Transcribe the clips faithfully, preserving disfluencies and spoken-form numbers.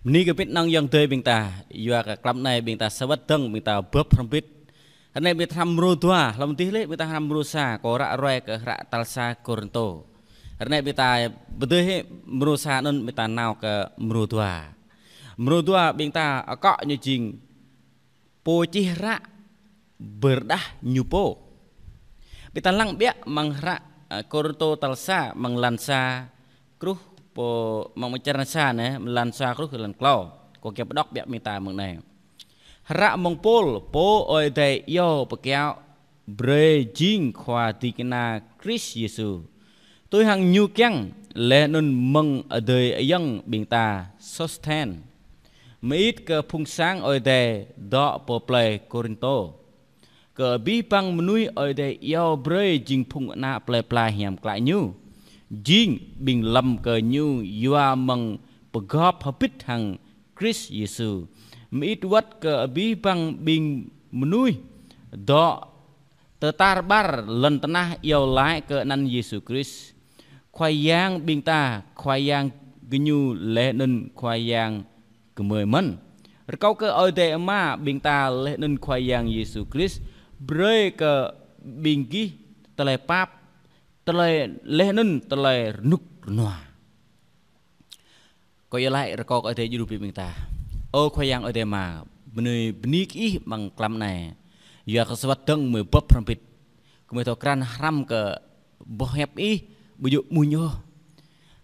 Bơni kơ ƀing nong ayŏng adơi ƀing ta, yua kơ klăm anai ƀing ta sa wơ̆t dơ̆ng ƀing ta bưp hrŏm hơbĭt. Hrơi anai ƀing ta hrăm mrô dua, hlâo mơ̆ng dih lĕ ƀing ta hrăm mrô sa, kâo ră ruai kơ hră tal sa Kôrintô. Hrơi anai ƀing ta pơdơi hĭ mrô sa anŭn ƀing ta nao kơ mrô dua. Mrô dua ƀing ta akŏ ñu jing pô čih hră pơrơđah ñu pô. Ƀing ta lăng ƀiă amăng hră, ơ, Kôrintô tal sa, amăng lan sa truh pơ, amăng črăn sa anai, lan sa truh kơ lan klâo. Kâo kiăng pơđŏk ƀiă ƀing ta mơ̆ng anai. Hră mơ̆ng Pôl, pô Ơi Adai iâu pơkiaŏ brơi jing khua ding kơna Krist Yêsu. Tui hăng ñu kiăng, laih anŭn mơ̆ng adơi ayŏng ƀing ta Sôsthen. Mơit kơ phung sang Ơi Adai dŏ pơ plơi Kôrintô. Kơ abih bang mơnuih Ơi Adai iâu brơi jing phung ană plơi pla hiam klă ñu. Jing ƀing lăm kơ ñu yua mơ̆ng pơgop hơbĭt hăng Krist Yêsu. Mơit wơ̆t kơ abih bang ƀing mơnuih dŏ tơtar ƀar lŏn tơnah iâu laĭ kơ anăn Yêsu Krist. Khua Yang ƀing ta, Khua Yang gơñu laih anŭn Khua Yang gơmơi mơ̆n. Rơkâo kơ Ơi Adai Ama ƀing ta laih anŭn Khua Yang Yêsu Krist brơi kơ ƀing gih tơlơi pap, tơlơi laih anŭn tơlơi rơnŭk rơnua. Kâo iâu laĭ rơkâo kơ Ơi Adai djru brơi ƀing ta. Ơ Khua Yang Ơi Adai Ama, bơni, bơni kơ Ih amăng klăm anai. Yua kơ sa wơ̆t dơ̆ng gơmơi bưp hrŏm hơbĭt. Gơmơi thâo krăn hrăm kơ boh hiăp Ih, ƀu djơ̆ mơ̆n ôh.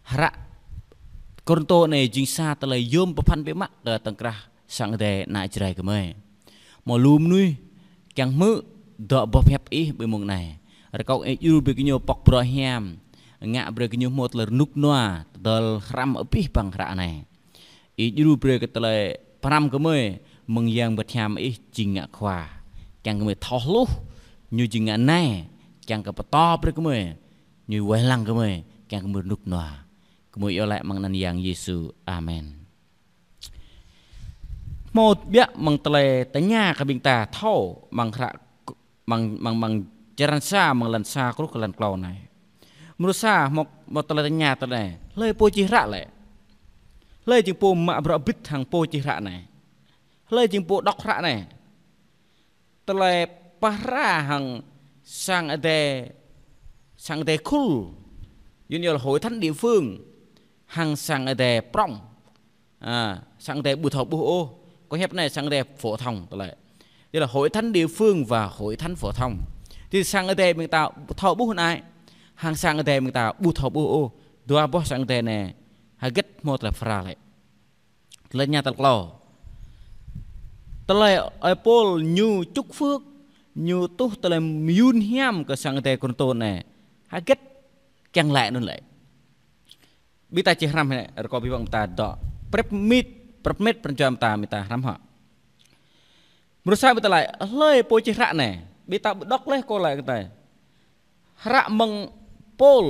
Hră Kôrintô anai jing sa tơlơi yôm pơphan biă mă kơ tơ̆ng krah sang Ơi Adai ană Jrai gơmơi. Hmâo lu mơnuih kiăng hmư̆ dŏ boh hiăp Ih ƀơi mông anai. Rơkâo Ih djru brơi gơñu pŏk bruă hiam, ngă brơi gơñu hmâo tơlơi rơnŭk rơnua, tơl hrăm abih bang hră anai. Ih djru brơi kơ tơlơi pơhrăm gơmơi, mơ̆ng Yang Bơngăt Hiam Ih jing ngă khua. Kiăng gơmơi thâo hluh, ñu jing ngă nai, kiăng kơ pơtô brơi gơmơi, ñu wai lăng gơmơi, kiăng gơmơi rơnŭk rơnua. Gơmơi iâu laĭ amăng anăn Yang Yêsu. Amen. Hmâo ƀiă amăng tơlơi tơña kơ ƀing ta thâo amăng hră, amăng, amăng, amăng črăn sa, amăng lan sa truh kơ lan klâo anai. Mrô sa hmâo, hmâo tơlơi tơña tui anai. Hlơi pô čih hră lĕ? Hlơi jing pô mă bruă hơbĭt hăng pô čih hră anai? Hlơi jing pô đŏk hră anai? Tơlơi pơhrăm hăng sang Ơi Adai, sang Ơi Adai khul. Yun yơh là hội thánh địa phương hăng sang Ơi Adai prŏng. À, sang Ơi Adai ƀu thâo ƀuh ôh. Kâo hiăp anai sang Ơi Adai phổ thông tơlơi. Đây là hội thánh địa phương và hội thánh phổ thông. Thì sang Ơi Adai ƀing ta thâo ƀuh anai, hăng sang Ơi Adai ƀing ta ƀu thâo ƀuh ôh. Dua boh sang Ơi Adai anai, hơget hmâo tơlơi pơhrăm lĕ? Tơlơi tơña tal klâo. Tơlơi ơi Pôl ñu chúc phước, ñu tuh tơlơi mơyun hiam kơ sang Ơi Adai Kôrintô anai, hơget kiăng laĭ anŭn lĕ? Ƀing ta či hrăm hĭ anai, rơkâo abih bang ƀing ta dŏ prăp mĭt, prăp mĭt pran jua ƀing ta, ƀing ta hrăm hŏ. Mrô sa ƀing ta laĭ, hlơi pô čih hră anai? Ƀing ta đŏk laih kâo laĭ kơ ta. Hră mơ̆ng Pôl,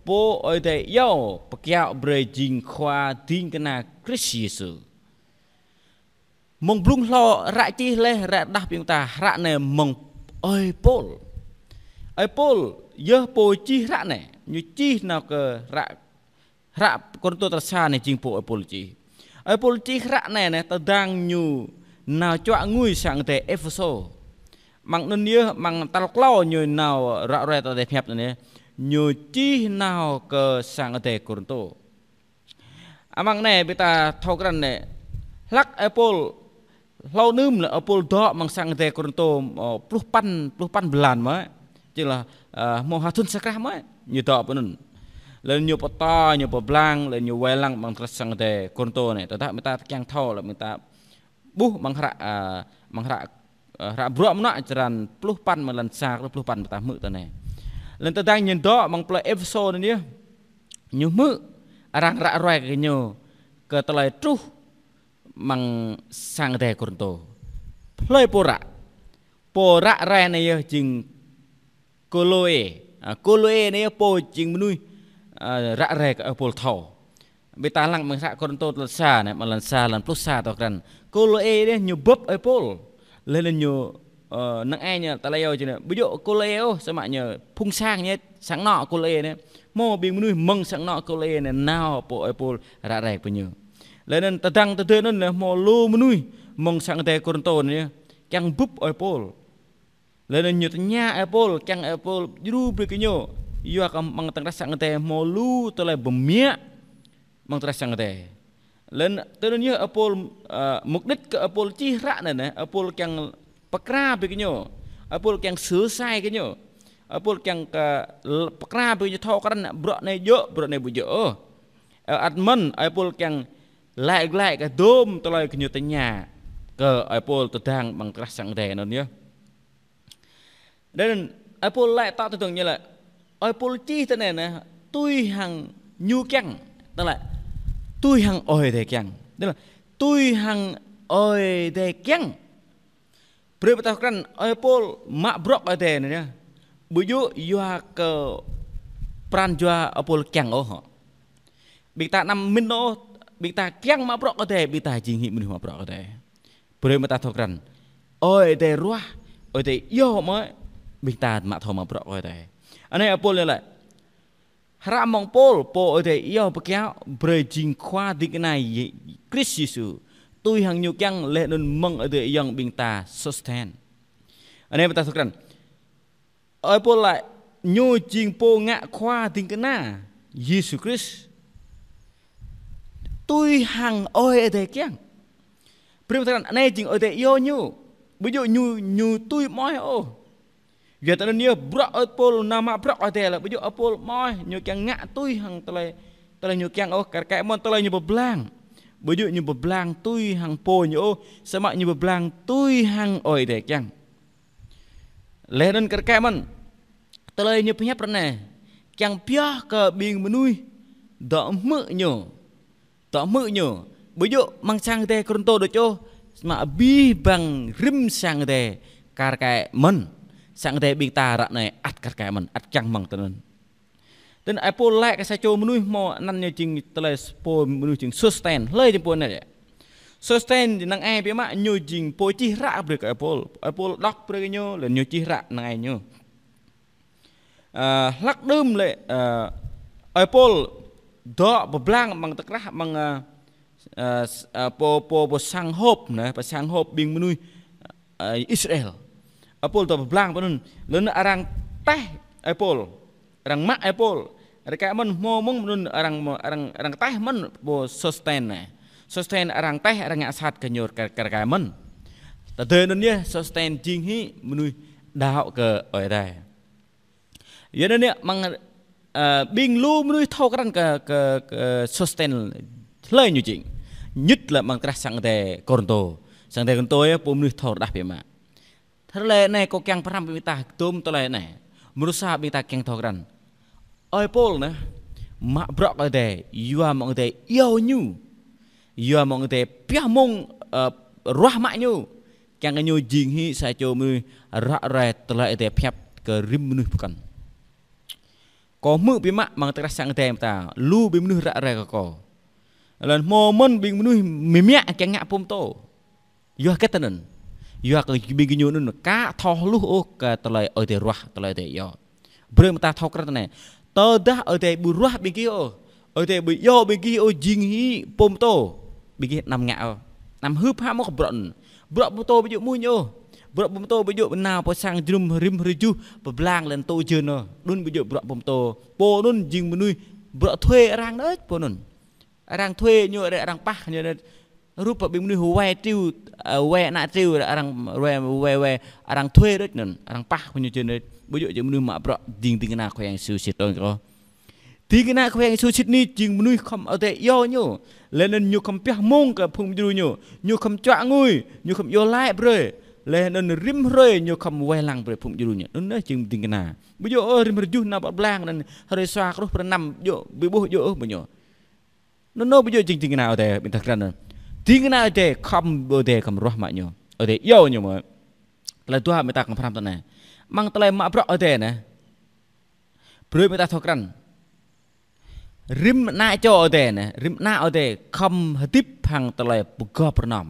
pô Ơi Adai iâu pơkiaŏ brơi jing khua ding kơna Krist Yêsu. Mơ̆ng blung hlâo hră čih laih, hră đah ƀing ta, hră anai mơ̆ng ơi Pôl. Ơi Pôl yơh pô čih hră anai, ñu čih nao kơ hră, hră Kôrintô tal sa anai jing pô ơi Pôl čih. Ơi Pôl čih hră anai anai, tơdang ñu nao čuă ngui sang Ơi Adai Êphêsô. Amăng anŭn yơh, amăng tal klâo ñu nao ră ruai tơlơi pơhiăp anai, ñu čih nao kơ sang Ơi Adai Kôrintô. Amăng anai ƀing ta thâo krăn anai. Hlăk ơi Pôl, hlâo anŭn lĕ ơi Pôl dŏ amăng sang Ơi Adai Kôrintô, ơ, pluh păn, pluh păn blan mơ̆. Či lah, ơ, hmâo ha thŭn sa krah mơ̆, ñu dŏ pơ anŭn. Laih ñu pơtô, ñu pơblang, laih ñu wai lăng amăng tơlơi sang Ơi Adai Kôrintô anai. Tơdah ƀing ta kiăng thâo lĕ ƀing ta ƀuh amăng hră, ơ, amăng hră, ơ, hră Bruă Mơnuă črăn pluh păn amăng lan sa truh pluh păn ƀing ta hmư̆ tui anai. Laih tơdang ñu dŏ amăng plơi Êphêsô anŭn yơh, ñu hmư̆ arăng ră ruai kơ ñu kơ tơlơi truh amăng sang Ơi Adai Kôrintô. Hlơi pô ră? Pô ră ruai anai yơh jing Kôlôê. À, Kôlôê anai yơh pô jing mơnuih, à, ră ruai kơ ơi Pôl thâo. Ƀing ta lăng amăng hră Kôrintô tal sa anai, amăng lan sa, lan pluh sa thâo krăn. Kôlôê anai ñu bưp ơi Pôl. Laih anŭn ñu, ơ, năng ai ñu tơlơi iâu či anai. Ƀu djơ̆ Kôlôê ôh, samơ̆ ñu phung sang ñu, sang anŏ Kôlôê anai. Hmâo ƀing mơnuih mơ̆ng sang anŏ Kôlôê anai nao pơ ơi Pôl ră ruai pơ ñu. Laih anŭn tơdang tơdơi anŭn lĕ hmâo lu mơnuih mơ̆ng sang Ơi Adai Kôrintô anai kiăng bưp ơi Pôl. Laih anŭn ñu tơña ơi Pôl, kiăng ơi Pôl djru brơi kơ ñu, yua kơ amăng tơkrah sang Ơi Adai hmâo lu tơlơi pơmiă amăng tơkrah sang Ơi Adai. Laih anŭn tui anŭn yơh ơi Pôl, ơ, mục đích kơ ơi Pôl čih hră anai neh, ơi Pôl kiăng pơkra brơi kơ ñu, ơi Pôl kiăng sửa sai kơ ñu, ơi Pôl kiăng kơ l-, pơkra brơi kơ ñu thâo krăn bruă anai djơ̆, bruă anai ƀu djơ̆ ôh. Ơ, ăt mơ̆n, ơi Pôl kiăng laĭ glaĭ kơ dôm tơlơi kơ ñu tơña kơ ơi Pôl tơdang amăng tơkrah sang Ơi Adai anŭn yơh. Laih anŭn ơi Pôl laĭ tŏ tơdơ̆ng ñu laĭ, ơi Pôl čih tui anai neh, tui hăng ñu kiăng. Tơlơi tui hăng Ơi Adai kiăng. Tơlơi tui hăng Ơi Adai kiăng. Brơi ƀing ta thâo krăn, ơi Pôl mă bruă Ơi Adai anai neh, ƀu djơ̆ yua kơ pran jua ơi Pôl kiăng ôh hŏ. Ƀing ta anăm mĭn ôh, ƀing ta kiăng mă bruă Ơi Adai, ƀing ta jing hĭ mơnuih mă bruă Ơi Adai. Brơi ƀing ta thâo krăn, Ơi Adai ruah, Ơi Adai iâu mơ̆ ƀing ta mă thâo mă bruă Ơi Adai. Anai ơi Pôl ñu laĭ, hră mơ̆ng Pôl, pô Ơi Adai iâu pơkiaŏ, brơi jing khua ding kơna Yê-, Krist Yêsu. Tui hăng ñu kiăng laih anŭn mơ̆ng Ơi Adai ayŏng ƀing ta Sôsthen. Anai ƀing ta thâo krăn, ơi Pôl laĭ, ñu jing pô ngă khua ding kơna Yêsu Krist. Tui hăng Ơi Adai kiăng. Brơi ƀing ta thâo krăn, anai jing Ơi Adai iâu ñu. Ƀu djơ̆ ñu, ñu tui mơ̆ ôh. Yua tui anŭn yơh bruă ơi Pôl nao mă bruă Ơi Adai lĕ, ƀu djơ̆ ơi Pôl mơ̆ ñu kiăng ngă tui hăng tơlơi, tơlơi ñu kiăng ôh, kar kaĭ mơ̆n tơlơi ñu pơblang. Ƀu djơ̆ ñu pơblang tui hăng pô ñu ôh, samơ̆ ñu pơblang tui hăng Ơi Adai kiăng. Laih anŭn kar kaĭ mơ̆n, tơlơi ñu pơhiăp ră anai, kiăng pioh kơ ƀing mơnuih dŏ hmư̆ ñu. Dŏ hmư̆ ñu. Ƀu djơ̆ amăng sang Ơi Adai Kôrintô đôč ôh, samơ̆ abih bang rĭm sang Ơi Adai kar kaĭ mơ̆n. Sang Ơi Adai ƀing ta ră anai ăt kar kaĭ mơ̆n, ăt kiăng mơ̆ng tui anŭn. Tui anŭn ơi Pôl laĭ kơ sa čô mơnuih hmâo anăn ñu jing tơlơi pô mơnuih jing Sôsthen, hlơi jing pô anai. Sôsthen năng ai biă mă ñu jing pô čih hră brơi kơ ơi Pôl. Ơi Pôl đŏk brơi kơ ñu, laih ñu čih hră năng ai ñu. Ơ, hlăk đưm lĕ, ơ, ơi Pôl dŏ pơblang amăng tơkrah amăng, ơ, ơ, s-, ơ, pô, pô, pô sang hôp, neh, pô sang hôp ƀing mơnuih, ơ, Israel. Ơi Pôl dŏ pơblang pơ anŭn, laih anŭn arăng taih ơi Pôl, arăng mă ơi Pôl. Kar kaĭ mơ̆n hmâo mơ̆ng anŭn arăng, arăng, arăng taih mơ̆n pô Sôsthen anai. Sôsthen arăng taih, arăng ngă sat kơ ñu kar, kar kaĭ mơ̆n. Tơdơi anŭn yơh Sôsthen jing hĭ mơnuih đaŏ kơ Ơi Adai. Yua anŭn yơh amăng, ơ, ƀing lu mơnuih thâo krăn kơ, kơ, kơ Sôsthen hlơi ñu jing. Nhất là amăng tơkrah sang Ơi Adai Kôrintô. Sang Ơi Adai Kôrintô yơh pô mơnuih thâo rơđah biă mă. Tơlơi anai kâo kiăng pơhrăm ƀing ta dôm tơlơi anai. Mrô sa ƀing ta kiăng thâo krăn. Ơi Pôl neh, mă bruă Ơi Adai, yua mơ̆ng Ơi Adai iâu ñu. Yua mơ̆ng Ơi Adai pioh mông, ơ, ruah mă ñu. Kiăng kơ ñu jing hĭ sa čô mơnuih ră ruai tơlơi Ơi Adai pơhiăp kơ rĭm mơnuih pơkŏn. Kâo hmư̆ biă mă amăng tơkrah sang Ơi Adai mơta, lu ƀing mơnuih ră ruai kơ kâo. Laih anŭn hmâo mơ̆n ƀing mơnuih mơmiă kiăng ngă pơtô. Yua hơget anŭn? Yua kơ ƀing gơñu anŭn aka thâo hluh ôh kơ tơlơi Ơi Adai ruah, tơlơi Ơi Adai iâu. Brơi mơta thâo krăn tui anai. Tơdah Ơi Adai ƀu ruah ƀing gih ôh, Ơi Adai ƀu iâu ƀing gih ôh jing hĭ pơtô, ƀing gih anăm ngă ôh. Anăm hưp hă mơ̆ kơ bruă anŭn. Bruă pơtô ƀu djơ̆ mơñum ôh. Bruă pơtô ƀu djơ̆ nao pơ sang jơnum rĭm hrơi juh pơblang laih anŭn tŭ jơnum. Anŭn ƀu djơ̆ bruă pơtô. Pô anŭn jing mơnuih bruă thuê arăng đôč pô anŭn. Arăng thuê ñu, arăng pah ñu. Rup ƀing mơnuih wai triu, ơ, wai ană triu, arăng wai, wai, wai, arăng thuê đôč anŭn, arăng pah ñu jơnum. Ƀu djơ̆ jing mơnuih mă bruă ding, ding kơna Khua Yang Yêsu sĭt đôč kơ. Ding kơna Khua Yang Yêsu sĭt anai jing mơnuih khŏm Ơi Adai iâu ñu. Laih anŭn ñu khŏm pioh mông kơ phung djru ñu. Ñu khŏm čuă ngui, ñu khŏm iâu laĭ brơi. Laih anŭn rĭm hrơi ñu khŏm wai lăng brơi phung djru ñu. Anŭn yơh jing ding kơna. Ƀu djơ̆ ôh rĭm hrơi juh nao pơblang anŭn hrơi sa truh hrơi năm djơ̆, ƀu ƀuh djơ̆ ôh ƀu ñu. Anŭn ƀu djơ̆ jing ding kơna Ơi Adai, ƀing ta krăn anŭn. Ding kơna Ơi Adai khŏm, Ơi Adai khŏm ruah mă ñu. Ơi Adai iâu ñu mơ̆. Tơlơi dua ƀing ta kiăng pơhrăm tui anai. Amăng tơlơi mă bruă Ơi Adai anai. Brơi ƀing ta thâo krăn. Rĭm ană čô Ơi Adai anai, rĭm ană Ơi Adai khŏm hơdip hăng tơlơi pơgop pơrơnom.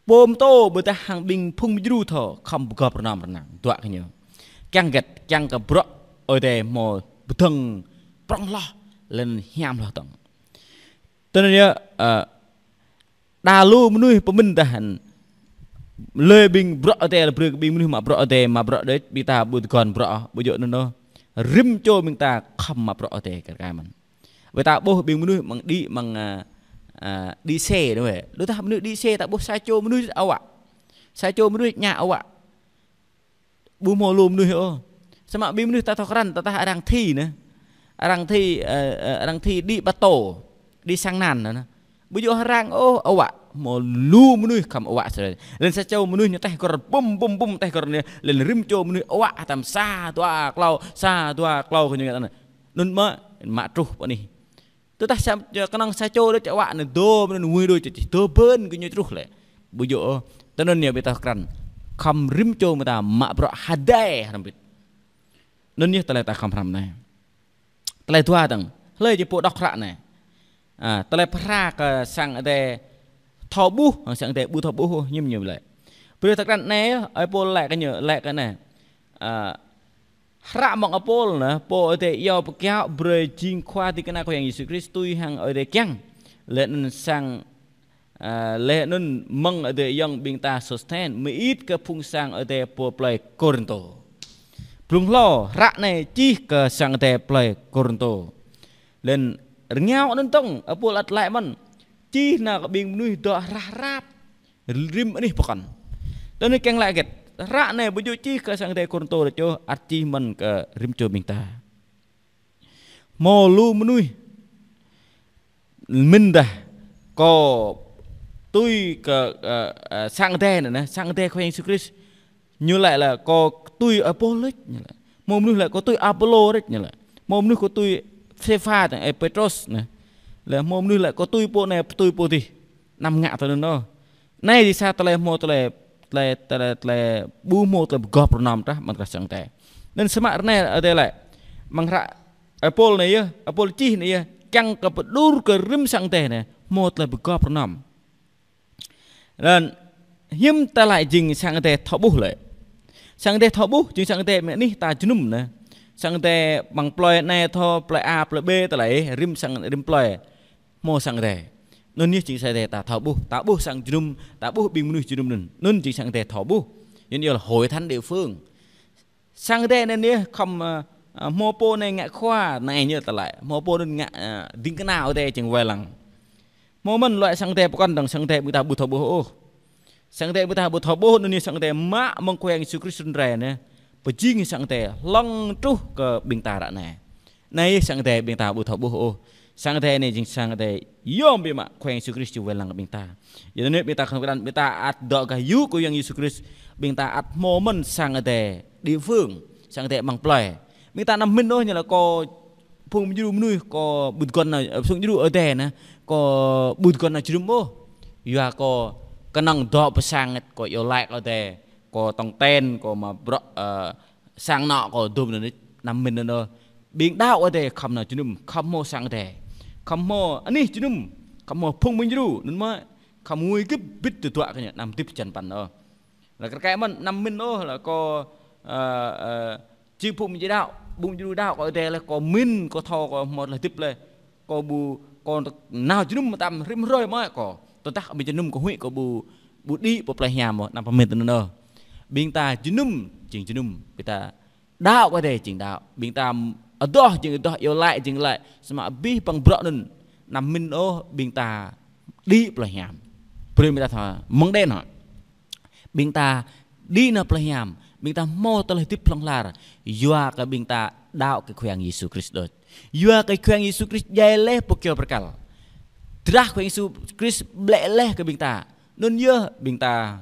Pơtô ƀôdah hăng ƀing phung djru thâo khŏm pơgop pơrơnom rơnang. Dua kơ ñu. Kiăng hơget, kiăng kơ bruă Ơi Adai hmâo pơdơ̆ng prŏng hloh, laih anŭn hiam hloh dơ̆ng. Tui anŭn yơh, ơ, đa lu mơnuih pơmĭn tah hăn. Lơi ƀing bruă Ơi Adai, lơi brơi kơ ƀing mơnuih mă bruă Ơi Adai, mă bruă đôč, ƀing ta ƀu tơguan bruă, ƀu djơ̆ anŭn ôh. Rĭm čô ƀing ta khŏm mă bruă Ơi Adai kar kaĭ mơ̆n. Wơ̆t ta ƀuh ƀing mơnuih mơ̆ng đĭ, mơ̆ng, ơ, ơ, đĭ xe anŭn wơ̆t. Lu tah mơnuih đĭ xe, ta ƀuh sa čô mơnuih awă. Sa čô mơnuih ñă awă. Ƀu hmâo lu mơnuih ôh. Samơ̆ ƀing mơnuih ta thâo krăn, tơdah arăng thi anai. Arăng thi, ơ, ơ, arăng thi đĭ pơtô, đĭ sang anŭn anai. Ƀu djơ̆ arăng ôh, awă. Hmâo lu mơnuih khŏm awă sơrai. Lĕ sa čô mơnuih ñu tĕh gơr, bum, bum, bum, tĕh gơr anai. Lĕ rĭm čô mơnuih awă, tam sa, dua, klâo, sa, dua, klâo kơ ñu ngă anŭn. Anŭn mơ̆, mă truh pơ anih. Tơdah sa, kơnơ̆ng sa čô đôč awă anai dŏ, mơ̆n wui đôč čih dŏ bơ̆n kơ ñu truh lĕ. Ƀu djơ̆ ôh. Tui anŭn yơh ƀing ta krăn. Khŏm rĭm čô ƀing ta mă bruă hơdai hrŏm bĭt. Anŭn yơh tơlơi ta khŏm hrăm anai. Tơlơi dua dơ̆ng. Hlơi či pô đŏk hră anai. Ơ, tơlơi pơhrăm kơ sang Ơi Adai thâo ƀuh, sang Ơi Adai ƀu thâo ƀuh ôh, hiam hiam lĕ. Brơi ta krăn anai, ơi Pôl laĭ kơ ñu, laĭ kơ anai. Ơ, Hră mơ̆ng ơi Pôl anai, pô Ơi Adai iâu pơkiaŏ brơi jing khua ding kơna Khua Yang Yêsu Krist tui hăng Ơi Adai kiăng. Laih anŭn sang, ơ, laih anŭn mơ̆ng Ơi Adai ayŏng ƀing ta Sôsthen, mơit kơ phung sang Ơi Adai pơ plơi Kôrintô. Blung hlâo, hră anai čih kơ sang Ơi Adai plơi Kôrintô. Laih anŭn rơngiao anŭn dơ̆ng, ơi Pôl ăt laĭ mơ̆n. Čih nao kơ ƀing mơnuih dŏ hrah hrap. Rĭm anih pơkŏn. Tui anŭn kiăng laĭ hơget. Hră anai ƀu djơ̆ čih kơ sang Ơi Adai Kôrintô đôč ôh, ăt čih mơ̆n kơ rĭm čô ƀing ta. Hmâo lu mơnuih mĭn dah kâo tui kơ, ơ, ơ, sang Ơi Adai anai, anai, sang Ơi Adai Khua Yang Yêsu Krist. Ñu laĭ lĕ kâo tui ơi Pôl đôč, ñu laĭ. Hmâo mơnuih laĭ kâo tui Apôlô đôč, ñu laĭ. Hmâo mơnuih kâo tui Sêpha, ơ, Pêtrôs anai. Lĕ hmâo mơnuih laĭ kâo tui pô anai, tui pô adih. Anăm ngă tui anŭn ôh. Anai jing sa tơlơi hmâo tơlơi, tơlơi, tơlơi, tơlơi ƀu hmâo tơlơi pơgop pơrơnŏm tah mơ̆ng sang Ơi Adai. Anŭn samơ̆ ră anai Ơi Adai laĭ. Mơ̆ng hră ơi Pôl anai yơh, ơi Pôl čih anai yơh, kiăng kơ pơđur kơ rĭm sang Ơi Adai anai, hmâo tơlơi pơgop pơrơnŏm. Anŭn hiư̆m ta laĭ jing sang Ơi Adai thâo ƀuh lĕ. Sang Ơi Adai thâo ƀuh, jing sang Ơi Adai mơ̆ng anih ta jơnum anai. Sang Ơi Adai mơ̆ng plơi anai thâo, plơi A, plơi B ta laĭ, rĭm sang, rĭm plơi. Hmâo sang Ơi Adai. Anŭn yơh jing sang Ơi Adai ta thâo ƀuh, ta ƀuh sang jơnum, ta ƀuh ƀing mơnuih jơnum anŭn. Anŭn jing sang Ơi Adai thâo ƀuh. Anŭn yơh là hội thánh địa phương. Sang Ơi Adai anŭn yơh khŏm, ơ, ơ, hmâo pô anai ngă khua, anai ñu ta laĭ. Hmâo pô anŭn ngă, ơ, ding kơna Ơi Adai jing wai lăng. Hmâo mơ̆n loại sang Ơi Adai pơkŏn dơ̆ng sang Ơi Adai ƀing ta ƀu thâo ƀuh ôh. Sang Ơi Adai ƀing ta ƀu thâo ƀuh, anŭn yơh sang Ơi Adai mă mơ̆ng Khua Yang Yêsu Krist trŭn rai anai. Pơjing sang Ơi Adai hlŏng truh kơ ƀing ta ră anai. Anai sang Ơi Adai ƀing ta ƀu thâo ƀuh ôh. Sang Ơi Adai anai jing sang Ơi Adai yom biă mă Khua Yang Yêsu Krist či wai lăng kơ ƀing ta. Yua anŭn ƀing ta khŏm kơđan ƀing ta ăt dŏ gah yŭ Khua Yang Yêsu Krist, ƀing ta ăt hmâo mơ̆n sang Ơi Adai địa phương, sang Ơi Adai mơ̆ng plơi. Ƀing ta anăm mĭn ôh ñu laĭ kâo phung mơdjru mơnuih, kâo ƀu tơguan nao, ơ, phung mơdjru Ơi Adai anai, kâo ƀu tơguan nao jơnum ôh. Yua kâo kơnơ̆ng dŏ pơ sang, kâo iâu laĭ kơ Ơi Adai, kâo tong ten, kâo mă bruă, ơ, sang anŏ kâo dŏm anŭn, anăm mĭn anŭn ôh. Ƀing đaŏ Ơi Adai khŏm nao jơnum, khŏm hmâo sang Ơi Adai. Khŏm hmâo anih jơnum, khŏm hmâo phung mơdjru, anŭn mơ̆ khŏm ngui hơgĕt bĭt tơduă kơ ñu, anăm hơdip čan păn ôh. Lĕ kar kaĭ mơ̆n, anăm mĭn ôh lĕ kâo, ơ, ơ, či phung mơdjru đaŏ, phung mơdjru đaŏ kâo Ơi Adai lĕ kâo mĭn, kâo thâo, kâo hmâo tơlơi hơdip lĕ. Kâo ƀu, kâo nao jơnum mơtam rĭm hrơi mơ̆ kâo. Tơdah kâo ƀu jơnum kâo huĭ kâo ƀu, ƀu đĭ pơ plơi hiam ôh, anăm pơmĭn tui anŭn ôh. Ƀing ta jơnum, jing jơnum. Ƀing ta đaŏ kơ Ơi Adai jing đaŏ. Ƀing ta adoh jing adoh, iâu laĭ jing laĭ. Samơ̆ abih bang bruă anŭn anăm mĭn ôh, ƀing ta đĭ plơi hiam. Brơi ƀing ta thâo mơ̆ng đen hŏ. Ƀing ta đĭ nao plơi hiam, ƀing ta hmâo tơlơi hơdip hlŏng lar, yua kơ ƀing ta đaŏ kơ Khua Yang Yêsu Krist đôč. Yua kơ Khua Yang Yêsu Krist djai laih pơ kyâo bơrkal. Drah Khua Yang Yêsu Krist ƀlĕ laih kơ ƀing ta. Anŭn yơh ƀing ta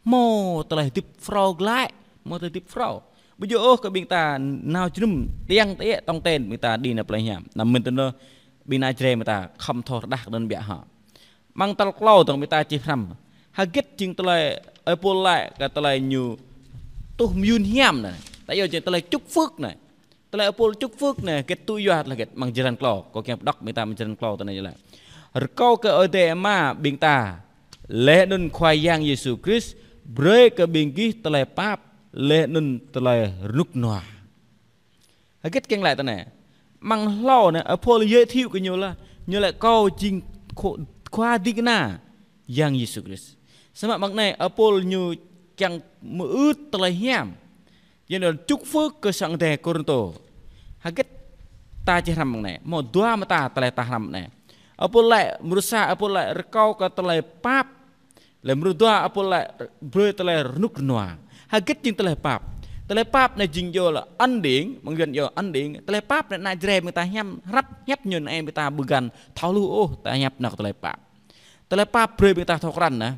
hmâo tơlơi hơdip phrâo glaĭ, hmâo tơlơi hơdip phrâo. Ƀu djơ̆ ôh kơ ƀing ta nao jơnum, tiăng tơiĕ tong ten, ƀing ta đĭ nao plơi hiam. Anăm mĭn tui anŭn, ƀing nai Jrai ƀing ta khŏm thâo rơđah kơ anŭn biă hŏ. Mơ̆ng tal klâo dơ̆ng ƀing ta čih hrăm. Hơgĕt jing tơlơi ơi Pôl laĭ kơ tơlơi ñu tuh mơyŭn hiam anai. Ta iâu jing tơlơi chúc phước anai. Tơlơi ơi Pôl chúc phước anai, hơgĕt tŭ yua tơlơi hơgĕt mơ̆ng jơlan klâo. Kâo kiăng pơđŏk ƀing ta mơ̆ng jơlan klâo tui anai jơlan. Rơkâo kơ Ơi Adai Ama ƀing ta. Laih anŭn Khua Yang Yêsu Krist, brơi kơ ƀing gih tơlơi pap, laih anŭn tơlơi rơnŭk rơnua. Hơgĕt kiăng laĭ tui anai. Mơ̆ng hlâo anai, ơi Pôl giới thiệu kơ ñu lah. Ñu laĭ kâo jing khua, khua ding kơna Yang Yêsu Krist. Samơ̆ mơ̆ng anai ơ Pôl ñu kiăng mơ̆ ưt tơlơi hiam. Yua anŭn chúc phước kơ sang Ơi Adai Kôrintô. Hơget ta či hrăm mơ̆ng anai. Hmâo dua mơta tơlơi ta hrăm anai. Ơ Pôl laĭ, mrô sa ơ Pôl laĭ rơkâo kơ tơlơi pap. Lĕ mrô dua ơ Pôl laĭ brơi tơlơi rơnŭk rơnua. Hơget jing tơlơi pap. Tơlơi pap anai jing yua lĕ ân điển, mơ̆ng Yuan yua ân điển. Tơlơi pap anai ană Jrai ƀing ta hiam hrăp hiăp ñu anai ƀing ta ƀu găn thâo hluh ôh ta hiăp nao kơ tơlơi pap. Tơlơi pap brơi ƀing ta thâo krăn anai.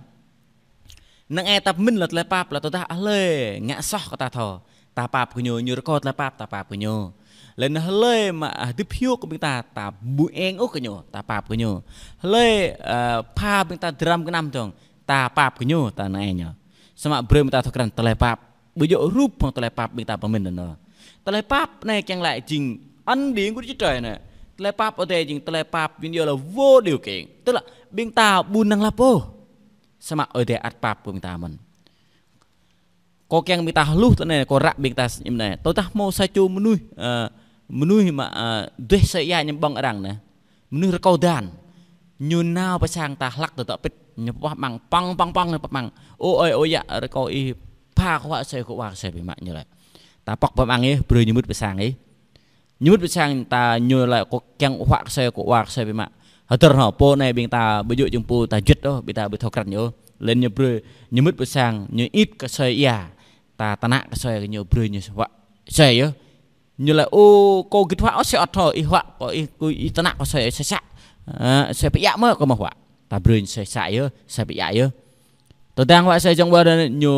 Năng ai ta pơmĭn lĕ tơlơi pap lĕ tơdah hlơi ngă soh kơ ta thâo. Ta pap kơ ñu, ñu rơkâo tơlơi pap, ta pap kơ ñu. Lĕ anŭn hlơi mă hơdip hiuk kơ ƀing ta, ta ƀu eng ôh kơ ñu, ta pap kơ ñu. Hlơi, ơ, pha ƀing ta dram gơnam dơ̆ng, ta pap kơ ñu, ta anai ñu. Samơ̆ brơi ƀing ta thâo krăn tơlơi pap. Ƀu djơ̆ hrup hăng tơlơi pap ƀing ta pơmĭn anŭn. Tơlơi pap anai kiăng laĭ jing ân điển kơ Đức Chúa Trời anai. Tơlơi pap Ơi Adai jing tơlơi pap Yuan yua lĕ vô điều kiện. Tức là ƀing ta ƀu năng lăp ôh. Samơ̆ Ơi Adai ăt pap kơ ƀing ta mơ̆n. Kâo kiăng ƀing ta hluh tui anai, kâo ră ƀing ta sĭm anai. Tơdah hmâo sa čô mơnuih, ơ, mơnuih mă, ơ, duah asơi ia ñu ƀơ̆ng arăng anai. Mơnuih rơkâo dan. Ñu nao pơ sang ta hlăk tơdŏ pĭt. Ñu pơpă măng păng păng păng ñu pơpă măng. Ơ ơi, ơ yă, rơkâo ih pha kơ huă asơi kơ wa kơ asơi biă mă ñu laĭ. Ta pŏk pơpă măng ih, brơi ñu mŭt pơ sang ih. Ñu mŭt pơ sang ta ñu laĭ kâo kiăng huă kơ asơi kơ wa kơ asơi biă mă. Hơdơr hŏ, pô anai ƀing ta ƀu djơ̆ jing pô ta juăt ôh, ƀing ta ƀu thâo krăn ôh. Lĕ ñu brơi, ñu mŭt pơ sang, ñu ĭt kơ asơi ia. Ta tơnă kơ asơi kơ ñu brơi ñu huă asơi yơh. Ñu laĭ ơ kâo git huă ôh asơi ăt hŏ, ih huă, kâo ih, kâo ih tơnă kơ asơi asơi să. Ơ, asơi pơiă mơ̆ kâo mă huă. Ta brơi ñu asơi să yơh, asơi pơiă yơh. Tơdang huă asơi jơ̆ng ƀơi anŭn ñu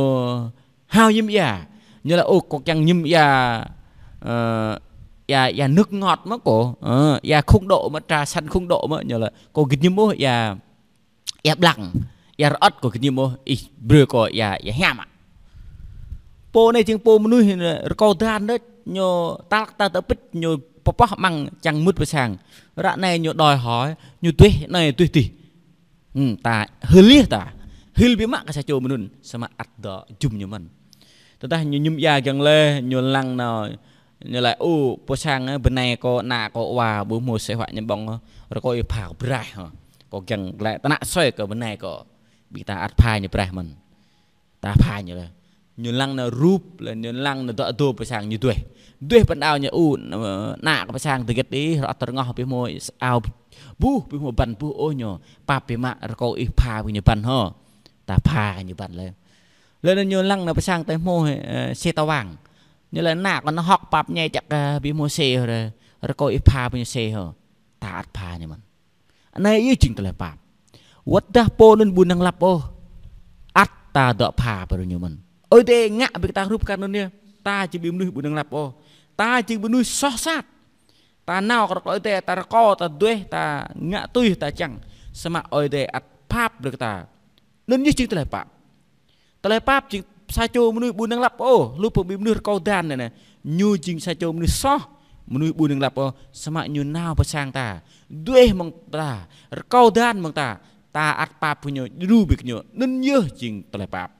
hao ñim ia. Ñu laĭ ơ kâo kiăng ñim ia, ơ, ia, ia nước ngọt mơ̆ kâo. Ơ, ia không độ mơ̆, trà xanh không độ mơ̆. Ñu laĭ kâo git ñim ôh ia, ia ƀlăng, ia rơơ̆t kâo git ñim ôh, ih brơi kâo ia, ia hiam mă. Pô anai jing pô mơnuih rơkâo dan đôč, ñu tal ta tơpĭt, ñu pơpă măng čang mŭt pơ sang. Ră anai ñu đòi hỏi, ñu duah anai duah adih. Hmm, ta hil yơh ta. Hil biă mă kơ sa čô mơnun, samơ̆ ăt dŏ jum ñu mơ̆n. Tơdah ñu ñum ia giăng laih, ñu lăng nao, ñu laĭ ơ pơ sang, ơ, bơnai kâo, ană kâo, wa, ƀu hmâo asơi huă ñu ƀơ̆ng, rơkâo ih pha braih hŏ. Kâo giăng laĭ tơnă asơi kơ bơnai kâo. Ƀing ta ăt pha ñu braih mơ̆n. Ta pha ñu laih. Ñu lăng nao rup, laih ñu lăng nao dŏ dŏ pơ sang ñu duah. Duah pơ anao ñu ơ, ană kâo pơ sang tơgĕt ih, rơ̆t rơngoh ƀu hmâo ao buh, ƀu hmâo băn buh ôh ñu. Pap biă mă rơkâo ih pha kơ ñu băn hŏ. Ta pha kơ ñu băn laih. Laih anŭn ñu lăng nao pơ sang ta hmâo, ơ, xe tàu vàng. Ñu laĭ ană kâo nao hơ̆k pap ñai čăk, ơ, ƀu hmâo xe hŏ, rơkâo ih pha kơ ñu xe hŏ. Ta ăt pha ñu mơ̆n. Anai yơh jing tơlơi pap. Wơ̆t dah pô anŭn ƀu năng lăp ôh, ăt ta dŏ pha brơi ñu mơ̆n. Ơi Adai ngă brơi kơ ta hrup kar anŭn yơh. Ta či ƀing mơnuih ƀu năng lăp ôh. Ta či ƀing mơnuih soh sat. Ta nao kơ rơkâo Ơi Adai, ta rơkâo, ta duah, ta ngă tui ta čang. Samơ̆ Ơi Adai ăt pap brơi kơ ta. Anŭn yơh jing tơlơi pap. Tơlơi pap jing sa čô mơnuih ƀu năng lăp ôh, lu pơ ƀing mơnuih rơkâo dan anai. Ñu jing sa čô mơnuih soh, mơnuih ƀu năng lăp ôh, samơ̆ ñu nao pơ sang ta. Duah mơ̆ng ta, rơkâo dan mơ̆ng ta, ta ăt pap kơ ñu, djru brơi kơ ñu, anŭn yơh jing tơlơi pap.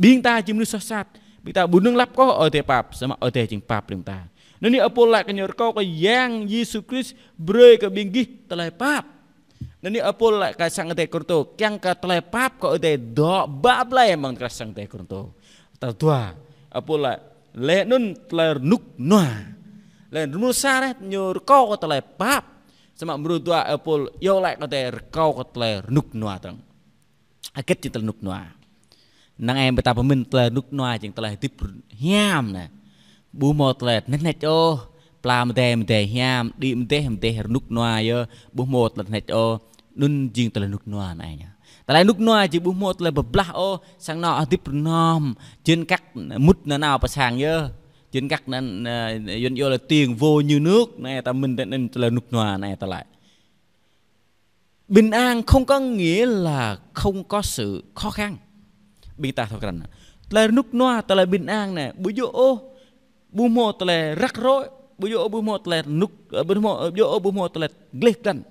Ƀing ta jing mơnuih soh sat, ƀing ta ƀu năng lăp ôh, Ơi Adai pap, samơ̆ Ơi Adai jing pap brơi ƀing ta. Anŭn yơh ơ Pôl laĭ kơ ñu rơkâo kơ Yang Yêsu Krist brơi kơ ƀing gih tơlơi pap. Anŭn yơh ơ Pôl laĭ kơ sang Ơi Adai Kôrintô, kiăng kơ tơlơi pap kơ Ơi Adai dŏ ba blai amăng tơkrah sang Ơi Adai Kôrintô. Tal dua, ơ Pôl laĭ, laih anŭn tơlơi rơnŭk rơnua. Laih anŭn mrô sa laih ñu rơkâo kơ tơlơi pap. Samơ̆ mrô dua ơ Pôl iâu laĭ kơ Ơi Adai rơkâo kơ tơlơi rơnŭk rơnua tơ̆ng. Hơget jing tơlơi rơnŭk rơnua. Năng ai ƀing ta pơmĭn tơlơi rơnŭk rơnua jing tơlơi hơdip hiam anai. Ƀu hmâo tơlơi hneč hneč ôh, pla mơdai mơdai hiam, đĭ mơdeh mơdeh rơnŭk rơnua yơh, ƀu hmâo tơlơi hneč ôh, anŭn jing tơlơi rơnŭk rơnua anai ñu. Tơlơi rơnŭk rơnua jing ƀu hmâo tơlơi pơblah ôh, sang anŏ hơdip rơnom, jên kăk mŭt nanao pơ sang yơh, jên kăk anŭn, ơ, Yuan iâu laĭ tiền vô như nước, anai ta mĭn tơ anŭn tơlơi rơnŭk rơnua anai ta laĭ. Bình an không có nghĩa là không có sự khó khăn. Ƀing ta thâo krăn. Tơlơi rơnŭk rơnua, tơlơi bình an anai, ƀu djơ̆ ôh, ƀu hmâo tơlơi răk rơi, ƀu djơ̆ ôh, ƀu hmâo tơlơi rơnŭk, ơ, ƀu hmâo, ƀu djơ̆ ôh, ƀu hmâo tơlơi gleh glăn.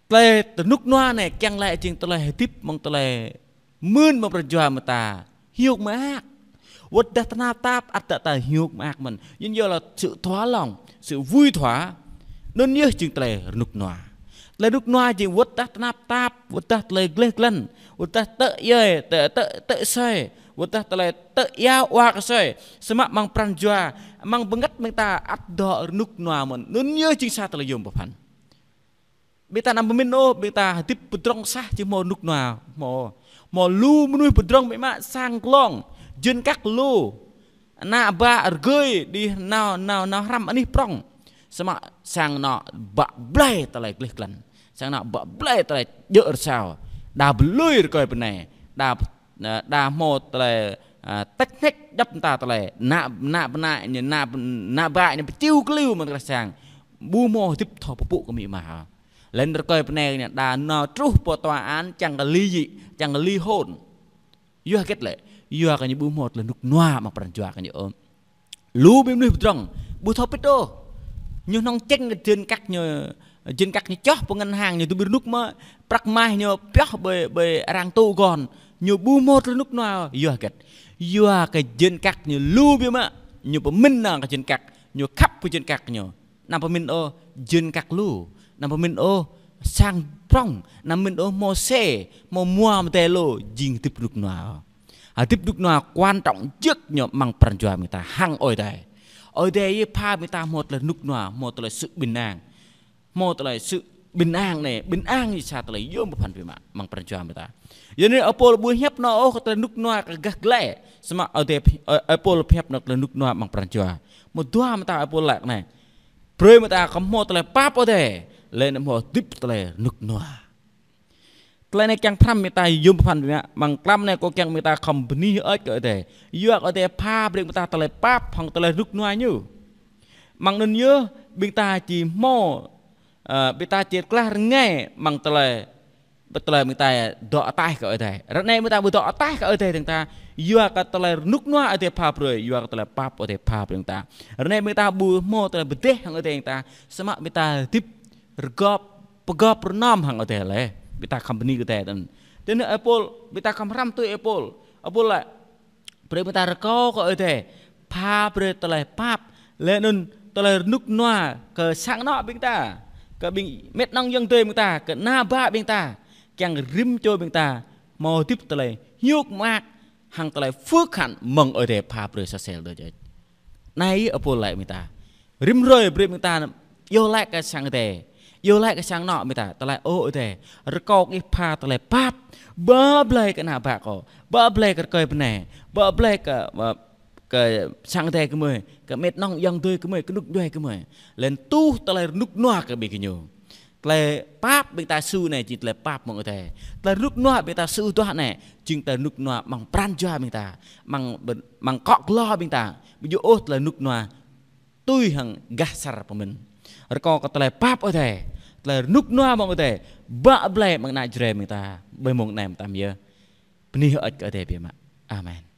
Tơlơi rơnŭk rơnua anai, kiăng laĭ jing tơlơi hơdip mơ̆ng tơlơi mưn mơ̆ng pran jua mơ̆ng ta hiôk mơak. Wơ̆t dah tơnap tap ăt ta hiôk mơak mơ̆n. Anŭn yơh là sự thỏa lòng, sự vui thỏa. Anŭn yơh jing tơlơi rơnŭk rơnua. Tơlơi rơnŭk rơnua jing wơ̆t tah tơnap tap, wơ̆t tah tơlơi gleh glan, wơ̆t tah tơ̆ yơi, tơ̆, tơ̆, tơ̆ asơi, wơ̆t tah tơlơi tơ̆ ia ua kơ asơi. Samơ̆ amăng pran jua, amăng bơngăt ƀing ta ăt dŏ rơnŭk rơnua mơ̆n. Anŭn yơh jing sa tơlơi yôm pơphan. Ƀing ta anăm pơmĭn ôh, ƀing ta hơdip pơdrŏng sah či hmâo rơnŭk rơnua, hmâo, hmâo lu mơnuih pơdrŏng biă mă sang glông, jên kăk lu. Ană bă rơgơi đĭ nao, nao, nao hrăm anih prŏng. Samơ̆ sang anŏ bă blai tơlơi gleh glan. Sang anŏ bă blai tơlơi djơ̆ rơsao. Đa pơlui rơkơi bơnai. Đa, đa hmâo tơlơi, a, tĕk hnĕk djŏp mơta tơlơi. Ană, ană bơnai ñu, ană, ană bă ñu pơčiu kliu mơ̆ng tơlơi sang. Ƀu hmâo hơdip thâo pơpŭ kơ amĭ ama. Lĕ rơkơi bơnai ñu đa nao truh pơ tòa án čang kơ ly dị, čang kơ ly hôn. Yua hơget lĕ, yua kơ ñu ƀu hmâo tơlơi rơnŭk rơnua amăng pran jua kơ ñu ôh. Lu ƀing mơnuih pơdrŏng, ƀu thâo pĭt ôh. Ñu hnong čeng kơ jên kăk ñu, jên kăk ñu čoh pơ ngân hàng ñu tŭ ƀu rơnŭk mơ̆, prăk mah ñu pioh ƀơi, ƀơi arăng tŭ gŏn. Ñu ƀu hmâo tơlơi rơnŭk rơnua, yua hơget. Yua kơ jên kăk ñu lu biă mă, ñu pơmĭn nao kơ jên kăk, ñu khăp kơ jên kăk ñu. Anăm pơmĭn ôh jên kăk lu, anăm pơmĭn ôh sang prŏng, anăm pơmĭn ôh hmâo xe, hmâo mua mơdai lu, jing hơdip rơnŭk rơnua. Hơdip rơnŭk rơnua quan trọng jơk ñu amăng pran jua ƀing ta hăng Ơi Adai. Ơi Adai yơh pha ƀing ta hmâo tơlơi rơnŭk rơnua, hmâo tơlơi sự bình an. Hmâo tơlơi sự bình an anai, bình an yơh sa tơlơi yôm pơphan biă mă amăng pran jua ƀing ta. Yua anai ơi Pôl ƀu hiăp nao ôh kơ tơlơi rơnŭk rơnua kơ gah glai. Samơ̆ Ơi Adai, ơi, ơi Pôl hiăp nao tơlơi rơnŭk rơnua amăng pran jua. Mơ̆ng dua mơta ơi Pôl laĭ anai. Brơi mơta kơ hmâo tơlơi pap Ơi Adai, lĕ anŭn hmâo hơdip tơlơi rơnŭk rơnua. Tơlơi anai kiăng pơhrăm mơta yôm pơphan biă mă, amăng tlam anai kâo kiăng mơta khŏm bơni hơơč kơ Ơi Adai. Yua kơ Ơi Adai pha brơi mơta tơlơi pap hăng tơlơi rơnŭk rơnua ñu. Amăng anŭn yơh, ƀing ta či hmâo, ơ, ƀing ta či klah rơngai amăng tơlơi, tơlơi ƀing ta dŏ ataih kơ Ơi Adai. Ră anai ƀing ta ƀu dŏ ataih kơ Ơi Adai dơ̆ng ta, yua kơ tơlơi rơnŭk rơnua Ơi Adai pha brơi, yua kơ tơlơi pap Ơi Adai pha brơi ƀing ta. Ră anai ƀing ta ƀu hmâo tơlơi pơdeh hăng Ơi Adai dơ̆ng ta, samơ̆ ƀing ta hơdip rơgop, pơgop rơnom hăng Ơi Adai lĕ. Ƀing ta khŏm bơni kơ Ơi Adai tơ̆n. Tơl anai ơi Pôl, ƀing ta khŏm hrăm tui ơi Pôl. Ơi Pôl laĭ, brơi ƀing ta rơkâo kơ Ơi Adai pha brơi tơlơi pap, lĕ anŭn tơlơi rơnŭk rơnua kơ sang anŏ ƀing ta, kơ ƀing mĕt nŏng ayŏng adơi ƀing ta, kơ ană bă ƀing ta, kiăng rĭm čô ƀing ta hmâo hơdip tơlơi hiôk mơak hăng tơlơi phước hạnh mơ̆ng Ơi Adai pha brơi sa sel đôč. Anai ơi Pôl laĭ ƀing ta. Rĭm hrơi brơi ƀing ta iâu laĭ kơ sang Ơi Adai. Iâu laĭ kơ sang anŏ ƀing ta. Tơlơi ơ Ơi Adai, rơkâo kơ Ih pha tơlơi pap. Bă blai kơ ană bă kâo. Bă blai kơ rơkơi bơnai. Bă blai kơ, ơ, kơ sang Ơi Adai gơmơi. Kơ mĕt nŏng ayŏng adơi gơmơi. Kơ rơnŭk djuai gơmơi. Lĕ anŭn tuh tơlơi rơnŭk rơnua kơ ƀing gơñu. Tơlơi pap ƀing ta su anai jing tơlơi pap mơ̆ng Ơi Adai. Tơlơi rơnŭk rơnua ƀing ta su duah anai jing tơlơi rơnŭk rơnua amăng pran jua ƀing ta, amăng, amăng akŏ glô ƀing ta. Ƀu djơ̆ ôh tơlơi rơnŭk rơnua tui hăng gah asar pơmĭn. Rơkâo kơ tơlơi pap Ơi Adai, tơlơi rơnŭk rơnua mơ̆ng Ơi Adai bă blai amăng ană Jrai ƀing ta ƀơi mông anai mơtam yơh. Bơni hơơč kơ Ơi Adai biă mă. Amen.